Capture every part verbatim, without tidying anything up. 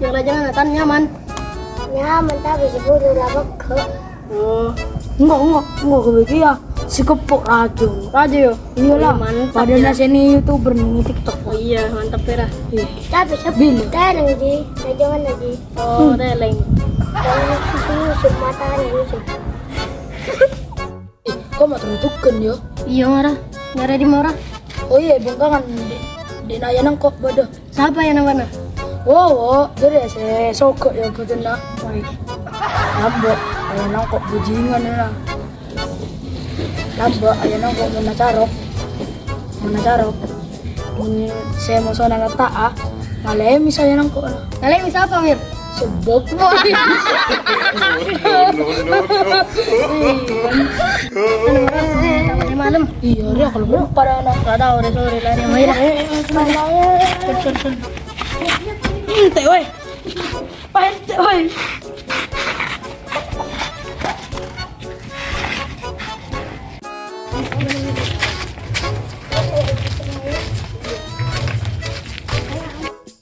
Kalau jangan Tan nyaman. Nyaman, tapi sepuluh lah bego. Oh. Enggak, enggak, enggak kebek ya. Si kepok raja. Raja ya? Iyalah. Mantap, pada ya. Naseni YouTuber nih, TikTok. Oh iya, mantap ya, Ra. Iya. Tapi Bil. Teleng di, jangan lagi. Oh, teleng. Jangan susu-susu matanya Yusuf. Ih, kok mau teruntukan ya? Iya, Ra. Nyari di mana? Oh iya, bengkangan di, di naya nangkok bodoh. Sapa ya namanya? Wo, wo, jadi ya se sogok ya betul nak. Lambok, ayo nangkok bajingan ya. Lambok, ayo nangkok mana carok. Mana carok. Mun se mau sona letak ah. Ngalemi saya nangkok. Ngalemi sapa, Wir? Sebab. Wah. No, no, no, no. Iya. Kan orang punya, tak boleh malam. Iya, dia kalau mau pada anak. Gak tahu, udah sore lah dia main. Eh, eh, eh, tenang. Sorry, sorry, sorry. Ente, woi. Pak R T, woi.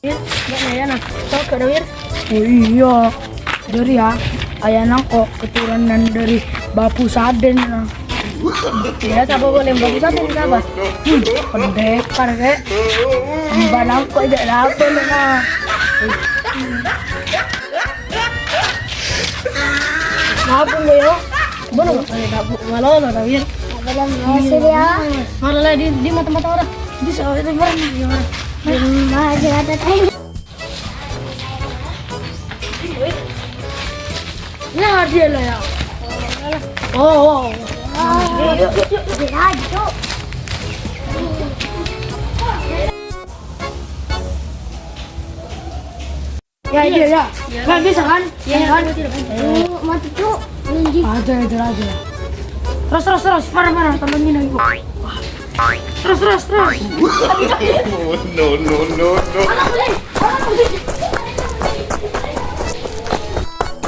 Wir, ya, ya, nah. Tau gak, Wir? Oh iya, dari ya, ayah nangkok keturunan dari Babu Saden, nah. Ya, siapa boleh Babu Saden, siapa? Hmm, pendekar, kek. Mbak nangkok aja dapet, nah. Maaf, Bu, ya. Mana, Bu? Ayo, Bu. Malu, malu, Wir. Belum, ya, sudah, ya. Malu lah, di, di mata mata orang. Bisa, itu mana? Gimana? Belum, masih ada time. Nah, dia lah ya. Oh, oh. Oh, yuk, yuk, yuk, yuk. Dia aja, Cuk. Ya, iya, ya. Nggak bisa, kan? Iya, iya, kan? Iya, iya. Aduh, mati, Cuk. Anjing. Aja, aja, aja. Terus, terus, terus. Parah, parah. Tolongin lagi. Terus, terus, terus. No, no, no, no.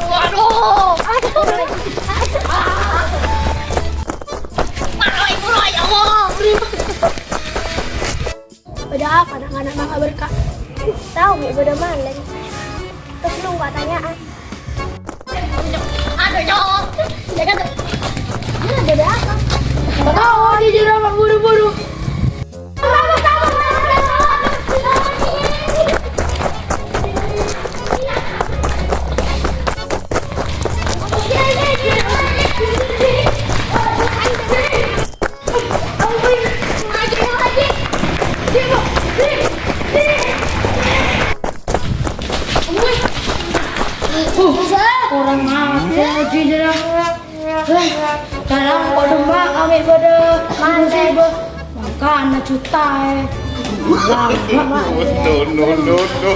Waduh. Aduh. Parah, ibu, ya Allah. Bâḍâ apa anak-anak mangga berkat? Tahu nggak bâḍâ malèng? Terus lu nggak tanyaan. Aduh, Cok. Ya kan? Ini bâḍâ apa? Tahu di jero buru-buru. Orang mati lagi jerang. Dalam kok domba kami pada musibah. Makana juta, eh. No, no, no, no.